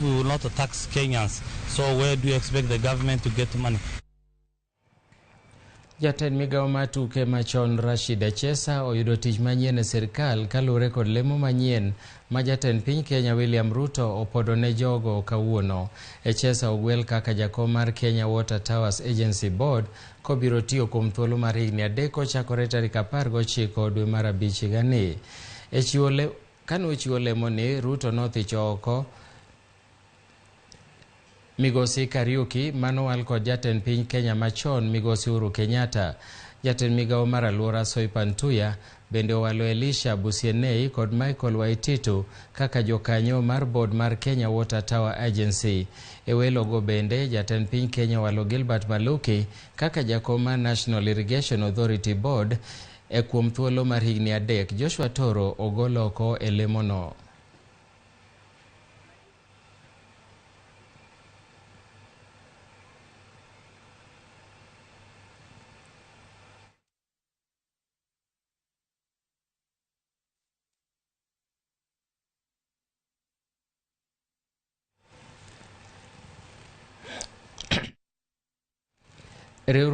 We will not tax Kenyans. So where do you expect the government to get money? Jatend migawo mar tuke machon Rashid Echesa oyudo tich manyien e sirkal kaluwore kod lemo manyien ma jatend piny Kenya William Ruto opodo ne jogo kawuono. Echesa ogwel kaka jakom mar Kenya Water Towers Agency Board kobiro tiyo kuom thuolo mar higni 3 kochakore tarik 19 dwe mar 5 higani. E chiwo le kane ochiwo lemoni, Ruto nothicho oko Migosi Kariuki manowal kod jatend piny Kenya machon Migosi Uhuru Kenyatta. Jatend migawo mar alwora Soipan Tuya bende owalo Elisha Busienei kod Michael Waititu kaka jokanyo mar board mar Kenya Water Tower Agency. E welogo bende jatend piny Kenya owalo Gilbert Maluki kaka jakom mar National Irrigation Authority Board e kuom thuolo mar higni 3. Joshua Toro ogol oko e lemono. Riwruok